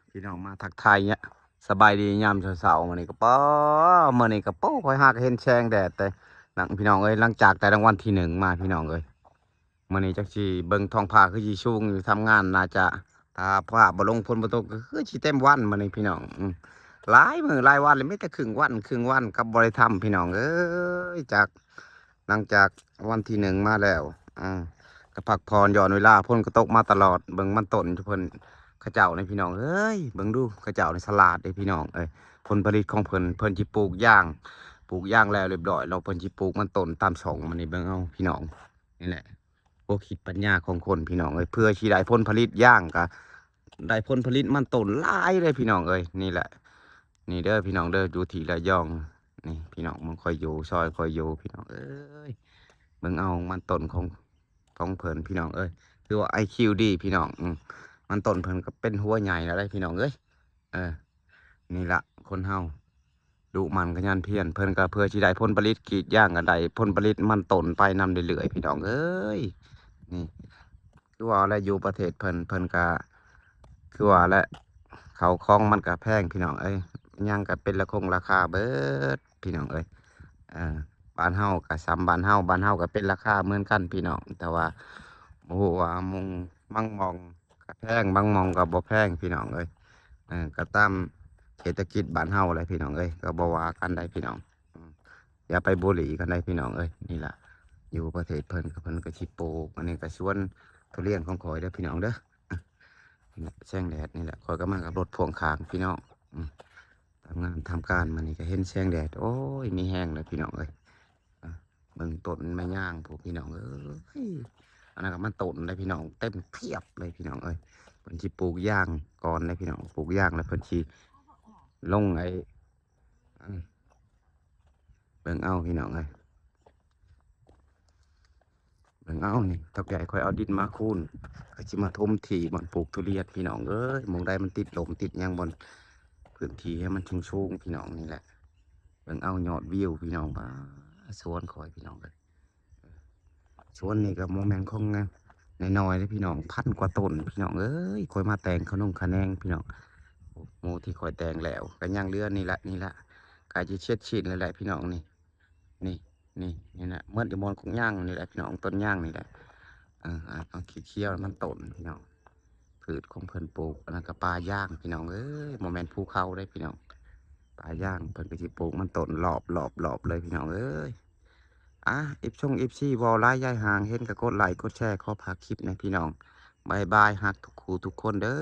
ພີ່ນ້ອງມາທັກທາຍເນຍ ສະບາຍດີຍາມເຊົ້າໆ ມື້ນີ້ກໍ ປາ ມື້ນີ້ກໍ ໂອ້ ຂ້ອຍຫາກໍເຫັນແສງແດດແຕ່ ນະ ພີ່ນ້ອງເອີຍ ຫຼັງຈາກແຕ່ລາງວັນທີໜຶ່ງມາ ພີ່ນ້ອງເອີຍ ມື້ນີ້ຈັກຊິເບິ່ງທ້ອງຟ້າຄືຊິສູງຢູ່ ທຳງານໜ້າຈະ ຖ້າຟ້າບໍ່ລົງ ຝົນບໍ່ຕົກ ກໍຄືຊິເຕັມວັນມື້ນີ້ ພີ່ນ້ອງ ອືມ ຫຼາຍມື້ຫຼາຍວັນແລ້ວ ມີແຕ່ຄຶ່ງວັນ ຄຶ່ງວັນກັບບໍ່ໄດ້ທຳ ພີ່ນ້ອງເອີຍ ຈາກ ຫຼັງຈາກວັນທີໜຶ່ງມາແລ້ວ ອາ ກໍພັກຜ່ອນຢ່ອນເວລາ ຝົນກໍຕົກມາຕະຫຼອດ ເບິ່ງມັນຕົ້ນຢູ່ເພິ່ນ ເຂົາເຈົ້ານີ້ ພີ່ນ້ອງເອີຍ ເບິ່ງດູ ເຂົາເຈົ້ານີ້ສະຫຼາດເດ້ ພີ່ນ້ອງເອີຍ ຜົນຜະລິດຂອງເພິ່ນ ເພິ່ນຊິປູກຢາງ ປູກຢາງແລ້ວລຽບລ້ອຍແລ້ວ ເພິ່ນຊິປູກມັນຕົ້ນຕາມຊ່ອງ ມັນນີ້ ເບິ່ງເອົາ ພີ່ນ້ອງ ນີ້ແຫຼະ ຫົວຄິດປັນຍາຂອງຄົນ ພີ່ນ້ອງເອີຍ ເພື່ອຊິໄດ້ຜົນຜະລິດຢາງ ກໍໄດ້ຜົນຜະລິດມັນຕົ້ນຫຼາຍເດ້ ພີ່ນ້ອງເອີຍ ນີ້ແຫຼະ ນີ້ເດີ ພີ່ນ້ອງເດີ ຢູ່ທີ່ລະຍອງ ນີ້ ພີ່ນ້ອງ ມັນຄ່ອຍຢູ່ ຊອຍຄ່ອຍຢູ່ ພີ່ນ້ອງເອີຍ ເບິ່ງເອົາມັນຕົ້ນຂອງ ຂອງເພິ່ນ ພີ່ນ້ອງເອີຍ ຖືວ່າໄອຄິວດີ ພີ່ນ້ອງ ອືມ ມັນຕົ້ນເພິ່ນກໍເປັນຫົວໃຫຍ່ແລ້ວເດ້ ພີ່ນ້ອງເອີຍ ເອີ ນີ້ລະ ຄົນເຮົາດຸໝັ່ນຂະຫຍັນພຽນ ເພິ່ນກໍເພື່ອຊິໄດ້ຜົນຜະລິດ ກຣີດຢາງກໍໄດ້ຜົນຜະລິດມັນຕົ້ນໄປນຳເລື້ອຍໆ ພີ່ນ້ອງເອີຍ ນີ້ ຄືວ່າແຫຼະ ຢູ່ປະເທດເພິ່ນ ເພິ່ນກໍ ຄືວ່າແຫຼະ ເຂົ້າຂອງມັນກໍແພງ ພີ່ນ້ອງເອີຍ ຫຍັງກໍເປັນລາຄົງລາຄາເບິດ ພີ່ນ້ອງເອີຍ ເອີ ບ້ານເຮົາກໍສ່ຳບ້ານເຮົາ ບ້ານເຮົາກໍເປັນລາຄາເໝືອນກັນ ພີ່ນ້ອງ ແຕ່ວ່າບໍ່ຮູ້ວ່າໝ່ອງ ບາງໝ່ອງກໍແພງ ບາງໝ່ອງກໍບໍ່ແພງ ພີ່ນ້ອງເອີຍ ເອີ ກໍຕາມເສດຖະກິດບ້ານເຮົາແຫຼະ ພີ່ນ້ອງເອີຍ ກໍບໍ່ວ່າກັນໄດ໋ ພີ່ນ້ອງ ອືມ ຢ່າໄປບູລີກັນໄດ໋ ພີ່ນ້ອງເອີຍ ນີ້ລະ ຢູ່ປະເທດເພິ່ນ ເພິ່ນກໍຊິປູກ ອັນນີ້ກໍສວນທຸລຽນຂອງຂ້ອຍເດີ ພີ່ນ້ອງເດີ ນີ້ແຫຼະ ແສງແດດນີ້ແຫຼະ ຂ້ອຍກໍມາກັບລົດພ່ວງຂ້າງ ພີ່ນ້ອງ ອືມ ທຳງານທຳການມານີ້ກໍເຫັນແສງແດດ ໂອ້ຍ ມີແຮງເລີຍ ພີ່ນ້ອງເອີຍ ອ່າ ເບິ່ງຕົ້ນໄມ້ຍາງພຸ້ນ ພີ່ນ້ອງເອີຍ ອັນນັ້ນກໍມັນຕົ້ນເດ້ ພີ່ນ້ອງ ເຕັມພຽບເລີຍ ພີ່ນ້ອງເອີຍ ເພິ່ນຊິປູກຢາງກ່ອນເດ້ ພີ່ນ້ອງ ປູກຢາງແລ້ວເພິ່ນຊິລົງໄອ້ ອືມ ເບິ່ງເອົາ ພີ່ນ້ອງເອີຍ ເບິ່ງເອົານີ້ ເຖົ້າແກ່ຂ້ອຍເອົາດິນມາຄູນ ຂ້ອຍຊິມາຖົມທີ່ບ່ອນປູກທຸລຽນ ພີ່ນ້ອງເອີຍ ໝ່ອງໃດມັນຕິດລົມຕິດຫຍັງ ບ່ອນພື້ນທີ່ໃຫ້ມັນສູງໆ ພີ່ນ້ອງ ນີ້ແຫຼະ ເບິ່ງເອົາຍອດວິວ ພີ່ນ້ອງ ປາ ສວນຂ້ອຍ ພີ່ນ້ອງເອີຍ ສວນນີ້ກໍບໍ່ແມ່ນຂອງນ້ອຍໆເດ້ ພີ່ນ້ອງ ພັນກວ່າຕົ້ນ ພີ່ນ້ອງເອີຍ ຂ້ອຍມາແຕ່ງຂະໜົງຂະແໜງ ພີ່ນ້ອງ ໝູ່ທີ່ຂ້ອຍແຕ່ງແລ້ວ ກໍຍັງເຫຼືອນີ້ລະ ນີ້ລະ ໃກ້ຊິເສັດສິ້ນແລ້ວແຫຼະ ພີ່ນ້ອງ ນີ້ ນີ້ ນີ້ ນີ້ນະ ໝົດຢູ່ບ່ອນກົກຍາງນີ້ແຫຼະ ພີ່ນ້ອງ ຕົ້ນຍາງນີ້ແຫຼະ ເອີ ເອົາຂຽວໆ ມັນຕົ້ນ ພີ່ນ້ອງ ພືດຂອງເພິ່ນປູກ ອັນນັ້ນກໍປ່າຢາງ ພີ່ນ້ອງເອີຍ ບໍ່ແມ່ນພູເຂົາເດ້ ພີ່ນ້ອງ ປ່າຢາງ ເພິ່ນກໍຊິປູກມັນຕົ້ນລອບໆໆເລີຍ ພີ່ນ້ອງເອີຍ ອ່າ ເອັຟຊົງ ເອັຟຊີ ເວົ້າຫຼາຍຢາຍຫ່າງ ເຫັນກໍກົດໄລກົດແຊ ຂໍຝາກຄລິບແດ່ ພີ່ນ້ອງ ບາຍບາຍ ຮັກທຸກຄູ່ທຸກຄົນເດີ.